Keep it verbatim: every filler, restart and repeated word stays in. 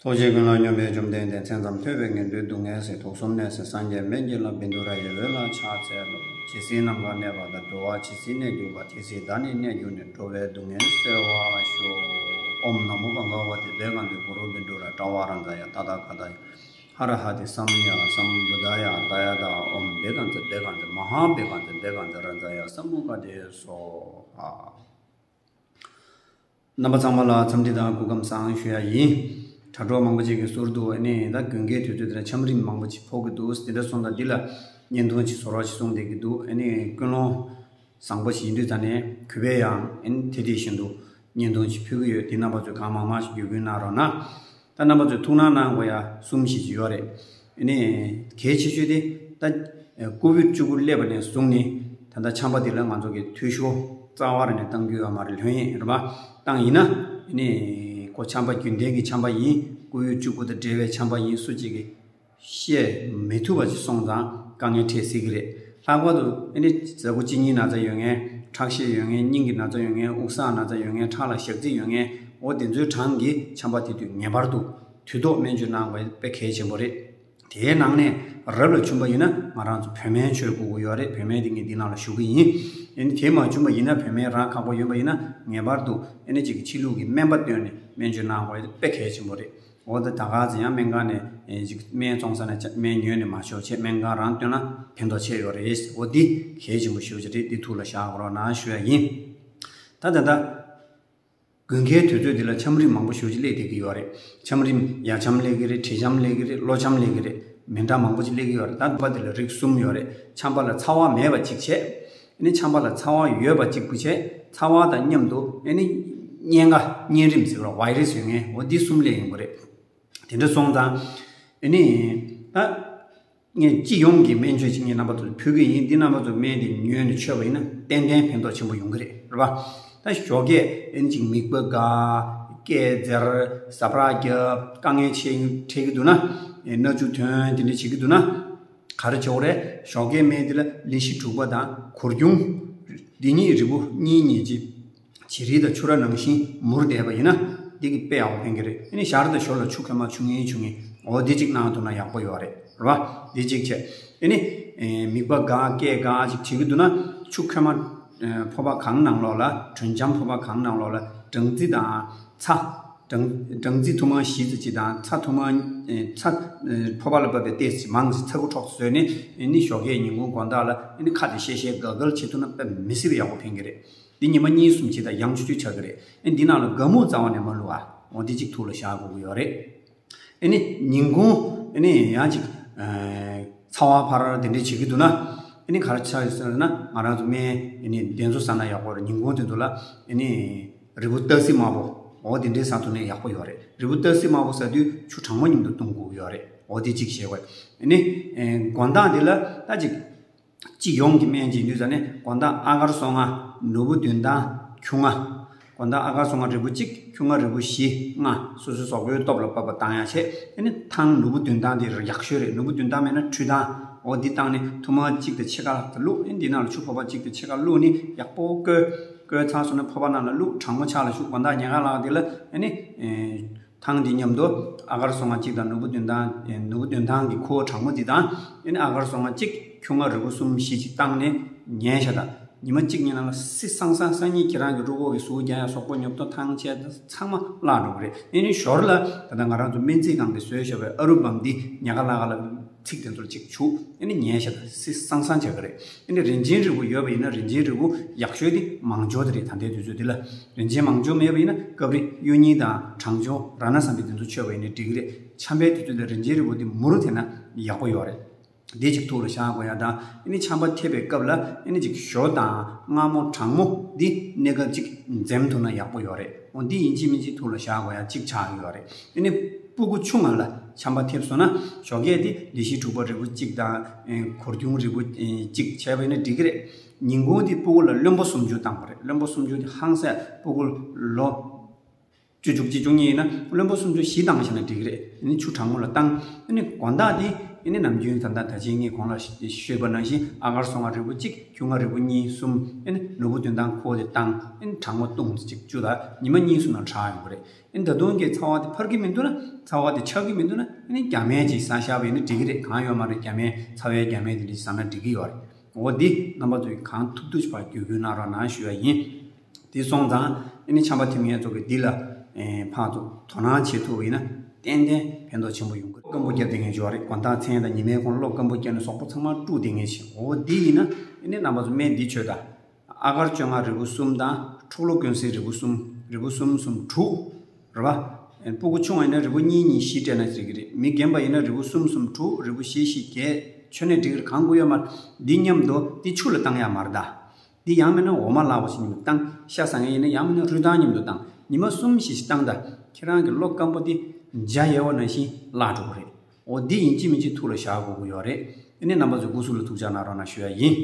ཐུགས་རྗེ་ཀུན་ལ་སྙོམས་པའི་བཅོམ་ལྡན་འདས། མཚན་ཙམ་ཐོས་པས་ངན་འགྲོའི་སྡུག་བསྔལ་སེལ། དུག་གསུམ་ནད་སེལ་སངས་རྒྱས་སྨན་གྱི་བླ། བཻ་ཌཱུརྱ་ཡི་འོད་ལ་ཕྱག་འཚལ་ལོ། ཇི་སྲིད་ནམ་མཁའ་གནས་པ་དང་། འགྲོ་བ་ཇི་སྲིད་གནས་གྱུར་པ། དེ་སྲིད་བདག་ནི་གནས་གྱུར་ནས། འགྲོ་བའི་སྡུག་བསྔལ་སེལ་བར་ཤོག། ཨོཾ་ན་མོ་བྷ་ག་ཝ་ཏེ། བཻ་ག་ཛེ་གུ་རུ་བཻ་ཌཱུརྱ་ཏྲཱ་ཝ་རཱ་ཛཱ་ཡ། ཏ་ཐཱ་ག་ཏཱ་ཡ། ཧ་ར་ཧ་ཏེ་སམ་ཡ་སམ་བུདྡྷཱ་ཡ། ཏདྱ་ཐཱ། ཨོཾ་བཻ་ག་ཛེ་བཻ་ག་ཛེ་མ་ཧཱ་བཻ་ག་ཛེ་བཻ་ག་ཛེ་རཱ་ཛཱ་ཡ་སམ་བྷུ་ག་ཏེ་སྭཱ་ཧཱ། རྣམ་པ་ཚང་མ་ལ་འཚམས་འདྲི་དང་སྐུ་ཁམས་བཟང་ཞུ་ཡ་ཡིན། དྲ་གྲོགས་མང་པོ་ཅིག་གིས་ཟུར་དུ་ཨ་ནི་ད་དགུན་ཁའི་དུས་ཚོད་དེ་ལ་ཆམ་རིམས་མང་པོ་ཅིག་ཕོག་གི་འདུག་དེ་འདྲ་སོང་ཙང་འདི་ལ་བརྙན་ཐུང་ཅིག་བཟོ་རོགས་ཅིག་གསུངས་བསྡད་ཀྱི་འདུག་ཨ་ནི་ཀུན་སློང་བཟང་པོ་ཞིག་ཡིན་དུས་ཙང་ནས་གུས་པས་ཡང་ཨ་ནི་དེ་དེ་བཞིན་དུ་བརྙན་ཐུང་ཅིག་ཕུལ་གྱི་ཡོད། དེ་རྣམ་པ་ཚོས་གང་མང་མང་ཞིག་བརྒྱུད་སྐུལ་གནང་རོགས་གནང་། ད་རྣམ་པ་ཚོས་ཐུགས་སྣང་གནང་དགོས་ཡ་གསུམ་བཞི་ཅིག་ཡོད་རེད། ཨ་ནི་གལ་ཆེ་ཤོས་དེ་ད་ཀོ་བིཌ་བཅུ་དགུ་སླེབས་པ་ནས་བཟུང་ནས་ད་ལྟ་ཆམ་པ་འདི་ལ་ང་ཚོ་གི་འཐུས་ཤོར་རྩ་བ་རང་ནས་བཏང་རྒྱུ་ཡོད་མ་རེད། ལྷོད་གཡེང་རེད་པ། བཏང་ཡིན་ན་ཨ་ནི་ཁོ་ཆམ་པ་རྒྱུན་ལྡན་གྱི་ཆམ་པ་ཡིན། ཀོ་བིཌ་བཅུ་དགུ་དང་འབྲེལ་བའི་ཆམ་པ་ཡིན། སུ་གཅིག་གིས་བཤད་མི་ཐུབ་པ་ཅིག་སོང་ཙང་དཀའ་ངལ་འཕྲད་སྲིད་ཀྱི་རེད། ལྷག་པར་དུ་ཨ་ནི་ཟ་ཁུ་གཅིན་སྙི་ན་ཚ་ཡོད་མཁན། ཁྲག་ཤེད་ཡོད་མཁན། སྙིང་གི་ན་ཚ་ཡོད་མཁན། དབུགས་བསགས་ན་ཚ་ཡོད་མཁན། ཁྲག་ལ་ཞག་རྩི་ཡོད་མཁན། འོ་དེ་ཚོའི་གྲངས་ཀྱི་ཆམ་པ་དེ་དུས་ངེས་པར་དུ་དུས་ཐོག་སྨན་བཅོས་གནང་དགོས་དཔེ་གལ་ཆེན་པོ་རེད། དེའི་ནང་ནས་རབ་ལ་བྱུང་པ་ཡིན་ན་ང་རང་ཚོ་བོད་སྨན་མཆོད་དགོས་ཀྱི་ཡོད་རེད། བོད་སྨན་དེ་ངས་འདི་ནང་ལ་ཞུ་གི་ཡིན། ཨ་ནི་དེ་མ་བྱུང་པ་ཡིན་ན། བོད་སྨན་རང་ཁག་པོ་ཡོད་པ་ཡིན་ན་ངེས་པར་དུ་ཨ་ནི་གཅིག་གི་ཕྱི་ལུགས་ཀྱི་སྨན་པ་བསྟེན་ནས་སྨན་བཅོས་གནང་དགོས་དཔེ་གལ་ཆེན་པོ་རེད། འོ་ད་ད་ག་ཚོད་ཡང་སྨན་ཁང་ནས་ཨེ་ཅིག་སྨན་བཙོང་ས་ནས་སྨན་ཉོས་ནས་མ་ཤོར་ཆེད་སྨན་ཁང་རང་བསྟེན་ན་ཕན་ཐོགས་ཆེ་ཡོད་རེད། འོ་འདི་གལ་ཆེན་པོ་ཞེ་པོ་ཅིག་རེད། འདི་ཐུགས་ལ་བཞག་རོགས་གནང་ཞུ་ཡ་ཡིན། ད་ད་ད་དགུན་ཁའི་དུས་ཚོད་འདི་ལ་ཆམ་རིམས་མང་པོ་ཞེ་པོ་ཅིག་སླེབས་བསྡད་ཀྱི་ཡོད་རེད། ཆམ་རིམས་ཡ་ཆམ་སླེབས་ཀྱི་རེད། དྲི་ཆམ་སླེབས་ཀྱི་རེད། གློ་ཆམ་སླེབས་ཀྱི་རེད། མི་འདྲ་མང་པོ་ཅིག་སླེབས་ཀྱི་ཡོད་རེད། ད་འདི་པ་འདི་ལ་རིགས་གསུམ་ཡོད་རེད། ཆམ་པ་ལ་ཚ་བ་མེད་པ་གཅིག་བྱས། ཨ་ནི་ཆམ་པ་ལ་ཚ་བ་ཡོད་པ་གཅིག་པུ་བྱས། ཚ་བ་དང་མཉམ་དུ་ཨ་ནི་གཉན་ཁ་གཉན་རིམས་ཟེར་བ་བྷའི་རེས་ཡོད་མཁན། འོ་འདི་གསུམ་སླེབས་ཡོང་གི་རེད། དེ་འདྲ་སོང་ཙང་ཨ་ནི་ད་ངས་སྤྱི་ཡོངས་ཀྱི་སྨན་བཅོས་ཅིག་ངས་རྣམ་པ་ཚོར་ཕུལ་གི་ཡིན། འདི་རྣམ་པ་ཚོ་སྨན་འདི་ཉོས་ནས་མཆོད་པ་ཡིན་ན་ཏན་ཏན་ཕན་ཐོགས་ཆེན་པོ་ཡོང་གི་རེད། རེད་པ། ད་ཞོགས་ཀས་ཨ་ནི་ཅིག་མིད་པ་འགག་སྐེ་འཛེར། ཟ་འཕྲུག་རྒྱབ། དཀའ་ངལ་ཆེ་འཕྲད་ཀྱི་འདུག་ན། ཨེ་སྣ་ཆུ་ཐོན། དེ་འདྲ་བྱེད་ཀྱི་འདུག་ན། ག་རེ་བྱེད་དགོས་རེད། ཞོགས་ཀའི་སྨན་འདི་ལ་ལི་ཤི་དྲུག་པ་དང་གུར་གུམ། འདི་གཉིས་རིལ་བུ་གཉིས་གཉིས་ཀྱི་བྱི་རིལ་དང་ཕྱུ་ར་ནང་བཞིན་མུར་བསྡད་པ་ཡིན་ན་འདི་གི་དཔེ་ཡག་པོ་ཕན་གྱི་རེད། ཨ་ནི་ཞར་དང་ཞོར་ལ་ཆུ་ཁོལ་མ་ཆུ་ངན་ཆུ་ངན་འོ་འདི་གཅིག་གནང་ཐུབ་ན་ཡག་པོ་ཡོད་རེད། རེད་པ། འདི་གཅིག་བྱས། ཨ་ནི་ཨེ་མིད་པ་འགག་སྐེ་འགག་ཅིག་བྱེད་ཀྱི་འདུག་ན་ཆུ་ཁོལ་མ་ཨེ་ཕོར་པ་གང་ནང་ལོགས་ལ། དྲོད་འཇམ་ཕོར་པ་གང་ནང་ལོགས་ལ་སྦྲང་རྩི་དང་ཚྭ། སྦྲང་སྦྲང་རྩི་ཐུར་མ་བཞི་ཙམ་ཅིག་དང་ཚྭ་ཐུར་མ་ཨེ་ཚྭ་ཨེ་ཕོར་པ་ལ་བབས་པའི་ཏོག་ཙམ་མང་ཙམ་ཚྭ་ཁུ་ཁྲོག་ཏུ་བཟོས་ནས། ཨེ་ནི་ཞོགས་ཀས་ཉིན་གུང་དགོང་དག་ལ་ཨེ་ནི་ཁ་དེ་བཤལ་བཤལ་དགའ་དགའ་བྱེད་ཐུབ་ན་དཔེ་མི་སྲིད་པའི་ཡག་པོ་ཕན་གྱི་རེད། འདི་ཉི་མ་གཉིས་གསུམ་བྱེད་དང་ཡང་ཆུ་ཆུ་ཆགས་ཀྱི་རེད། ཨེ་འདི་ནང་ལ་སྒ་སྨུག་རྩ་བ་ནས་མ་བླུགས་ཨ། འོ་འདི་གཅིག་ཐུགས་ལ་བཞག་དགོས་ཀྱི་ཡོད་རེད། ཨེ་ནི་ཉིན་གུང་ཨེ་ནི་ཡང་ཅིག་ཨེ་ཚ་བ་འཕར་དེ་འདྲས་བྱེད་ཀྱི་འདུག་ན། ཨེ་ནི་ག་རེ་ཆགས་ཡོད་ཟེར་ན། ང་རང་ཚོ་སྨན་ཨེ་ནི་དེ་ཚོ་ཟ་ན་ཡག་པོ་རེད། ཉིན་གུང་དེ་ཚོ་ལ་ཨེ་ནི་རིལ་བུ་སྟག་གཟིག་དམར་པོ་འོ་དེ་འདྲས་ཟ་ཐུབ་ན་ཡག་པོ་ཡོད་རེད། རིལ་བུ་སྟག་གཟིག་དམར་པོ་ཟ་དུས་ཆུ་གྲང་མོ་མཉམ་དུ་བཏུང་དགོས་ཀྱི་ཡོད་རེད། འོ་དེ་གཅིག་བྱེད་དགོས། ཨེ་ནི་ཨེ་དགོང་དག་འདི་ལ་ད་ཅིག་སྤྱི་ཡོངས་ཀྱི་སྨན་བྱེད་དུས་ཙ་ནས་དགོང་དག་ཨ་གར་སོ་ལྔ། ནོར་བུ་བདུན་ཐང་། ཁྱུང་ལྔ། དགོང་དག་ཨ་གར་སོ་ལྔ་རིལ་བུ་གཅིག་ཁྱུང་ལྔ་རིལ་བུ་བཞི་ལྔ། སོ་སོའི་གཟུགས་པོའི་སྟོབས་ལ་བབ་པ་བཏང་ཡ་བྱས། ཨ་ནི་ཐང་ནོར་བུ་བདུན་ཐང་དེ་ཡག་ཤོས་རེད། ནོར་བུ་བདུན་ཐང་མེད་ན་ཁྲུས་ཐང་། འོ་འདི་བཏང་ནས་ཐུར་མ་གཅིག་དང་ཕྱེད་ཀ་ལྷག་ཙམ་བླུགས། ཨ་ནི་འདི་ནང་ལ་ཆུ་ཕོར་པ་གཅིག་དང་ཕྱེད་ཀ་བླུགས་ནས་ཡག་པོ་བསྐོལ། བསྐོལ་ཚར་སོང་ན་ཕོར་པ་ནང་ལ་བླུགས། གྲང་མོ་ཆགས་ལ་བཞུགས། དགོང་དག་ཉལ་ཁ་ལངས་དེ་ལ་ཨ་ནི་ཨེ། ཐང་འདི་མཉམ་དུ་ཨ་གར་སོ་ལྔ་གཅིག་དང་ནོར་བུ་བདུན་ཐང་། ཨེ་ནོར་བུ་བདུན་ཐང་གི་ཁུ་བ་གྲང་མོ་འདི་དང་། ཨེ་ནི་ཨ་གར་སོ་ལྔ་གཅིག་ཁྱུང་ལྔ་རིལ་བུ་གསུམ་བཞི་ཅིག་བཏང་ནས་ཉལ་ཤག་དང་། ཉི་མ་གཅིག་གཉིས་ནང་ལ་སི་སང་སང་སང་ཉིན་ཁྱེད་རང་གི་རུས་ཁོག་གི་ཟུག་རྒྱག་ཡ། གཟུགས་པོ་ཉོབ་ཏོ་ཐང་ཆད་ཚང་མ་བརླག་འགྲོ་གི་རེད། ཨེ་ནི་ཞོར་ལ་ད་ལྟ་ང་རང་ཚོ་སྨན་རྩིས་ཁང་གིས་བཟོས་བཞག་པའི་ཨ་རུ་བམ་འདི་ཉལ་ཁ་ལངས་ཁ་ལ་ཚིགས་དེ་ཚོར་ཅིག་བྱུག་ཨ་ནི་ཉལ་ཤག་དང་སི་སང་སང་བྱ་གི་རེད། ཨ་ནི་རིན་ཆེན་རིལ་བུ་ཡོད་པ་ཡིན་ན་རིན་ཆེན་རིལ་བུ་ཡག་ཤོས་དེ་མང་སྦྱོར་དེ་རེད། ད་ལྟའི་དུས་ཚོད་འདི་ལ་རིན་ཆེན་མང་སྦྱོར་མེད་པ་ཡིན་ན་སྐབས་རེ་གཡུ་རྙིང་དང་གྲང་སྦྱོར་རཏྣ་བསམ་འཕེལ་དེ་ཚོ་མཆོད་པ་ཡིན་ན་འགྲིག་གི་རེད། ཆམ་པའི་དུས་ཚོད་ལ་རིན་ཆེན་རིལ་བུ་དེ་མུར་དེ་ན་ཡག་པོ་ཡོད་རེད། འདི་གཅིག་ཐུགས་ལ་བཞག་དགོས་ཡ་དང་། ཨ་ནི་ཆམ་པ་ཐེབས་པའི་སྐབས་ལ་ཨ་ནི་ཅིག་ཞོ་དང་མངར་མོ་གྲང་མོ་འདི་གནས་སྐབས་ཅིག་འཛེམ་ཐུབ་ན་ཡག་པོ་ཡོད་རེད། འོ་འདི་ཡིན་གཅིག་མིན་གཅིག་ཐུགས་ལ་བཞག་དགོས་ཡ་གཅིག་ཆགས་ཡོད་རེད། ཨ་ནི་སྤུ་གུ་ཆུང་ང་ལ་ཆམ་པ་ཐེབས་སོང་ན་ཞོགས་ཀས་དེ་ལི་ཤི་དྲུག་པ་རིལ་བུ་གཅིག་དང་། ཨེ་གུར་གུམ་རིལ་བུ་ཨེ་གཅིག་བྱས་པ་ཡིན་ན་འགྲིག་གི་རེད། ཉིན་གུང་དེ་སྤུ་གུ་ལ་རློན་པ་སུམ་ཅུ་བཏང་དགོས་རེད། རློན་པ་སུམ་ཅུ་དེ་ཧང་སང་སྤུ་གུ་ལོ། བཅུ་བཅུ་གཅིག་བཅུ་གཉིས་ཡིན་ན་བློན་པོ་སུམ་ཅུ་བཞི་བཏང་བཞག་ན་འགྲིག་གི་རེད། ཨ་ནི་ཆུ་གྲང་མོ་ལ་བཏང་། ཨ་ནི་དགོང་དག་འདི་ཨ་ནི་ནམ་རྒྱུན་ད་ལྟ་ད་ཅི་ངས་གོང་ལ་ཞུས་པ་ནང་བཞིན་ཨ་གར་སོ་ལྔ་རིལ་བུ་གཅིག་རྒྱུ་ལྔ་རིལ་བུ་གཉིས་གསུམ། ཨ་ནི་ནོར་བུ་བདུན་བཏང་། ཁོ་དེ་བཏང་། ཨ་ནི་གྲང་མོ་བཏུང་ཅིག་བཅུ་དང་ཉི་མ་གཉིས་གསུམ་ནང་དྲག་ཡོང་གི་རེད། ཨ་ནི་ད་དུང་གི་ཚ་བ་དེ་འཕར་གི་མི་འདུག་ན། ཚ་བ་དེ་ཆག་གི་མི་འདུག་ན། ཨ་ནི་རྒྱ་སྨན་ཅིག་ཟ་བཞག་པ་ཡིན་ན་འགྲིག་གི་རེད། གང་ཡོད་མ་རེད། རྒྱ་སྨན་ཚ་བའི་རྒྱ་སྨན་དེ་འདྲ་ཟ་ན་འགྲིག་གི་ཡོད་རེད། འོ་འདི་རྣམ་པ་ཚོས་གང་ཐུབ་ཐུབ་ཅིག་ཕར་བརྒྱུད་སྐུལ་གནང་རོགས་གནང་ཞུ་ཡ་ཡིན། དེ་སོང་ཙང་ཨ་ནི་ཆམ་པ་ཐིམ་མཁན་ཚོ་གི་འདི་ལ་ཕར་ཚུར་དོ་སྣང་བྱེད་ཐུབ་པ་ཡིན་ན་ཏན་ཏན་ཕན་ཐོགས་ཆེན་པོ་ཡོང་གི། སྐམ་པོ་བརྒྱབ་བསྡད་མཁན་ཅིག་ཡོད་རེད། དགོང་དག་མཚན་དང་ཉི་མའི་གུང་གློ་སྐམ་པོ་བརྒྱབ་ནས་གཟུགས་པོ་ཚང་མ་བཀྲུས་བསྡད་མཁན་ཞིག་འོ་འདི་ཡིན་ན་ཨ་ནི་རྣམ་པ་ཚོ་སྨན་འདི་མཆོད་དང་། ཨ་གར་བཅོ་ལྔ་རིལ་བུ་གསུམ་དང་ཁྲོ་གློ་ཀུན་སེལ་རིལ་བུ་གསུམ། རིལ་བུ་གསུམ་གསུམ་དྲུག་རེད་པ། སྤུ་གུ་ཆུང་བ་ཡིན་ན་རིལ་བུ་གཉིས་གཉིས་བཞི་སྤྲད་ན་འགྲིག་གི་རེད། མི་རྒན་པ་ཡིན་ན་རིལ་བུ་གསུམ་གསུམ་དྲུག་རིལ་བུ་བཞི་བཞི་བརྒྱད་མཆོད་ནས་འགྲིག་གི་རེད། གང་དགོས་ཡོད་མ་རེད། འདི་མཉམ་དུ་འདི་ཆུ་ལ་བཏང་ཡ་མ་རེད་ད། འདི་ཡང་མིན་ན་འོ་མ་ལག་པ་ཞིག་མཉམ་དུ་བཏང་། ཤ་ཟ་མཁན་ཡིན་ན་ཡང་མིན་ན་རུས་ཐང་མཉམ་དུ་བཏང་། ཉི་མ་གསུམ་བཞི་ཞིག་བཏང་ད། ཁྱེད་རང་གི་གློ་སྐམ་པོ་འདི་འཇའ་ཡལ་བ་ནང་བཞིན་བརླག་འགྲོ་གི་རེད། འོ་འདི་ཡིན་གཅིག་མིན་གཅིག་ཐུགས་ལ་བཞག་དགོས་ཀྱི་ཡོད་རེད། ཨ་ནི་རྣམ་པ་ཚོས་སྐུ་གཟུགས་ལ་ཐུགས་ཅག་གནང་རོགས་གནང་ཞུ་ཡ་ཡིན།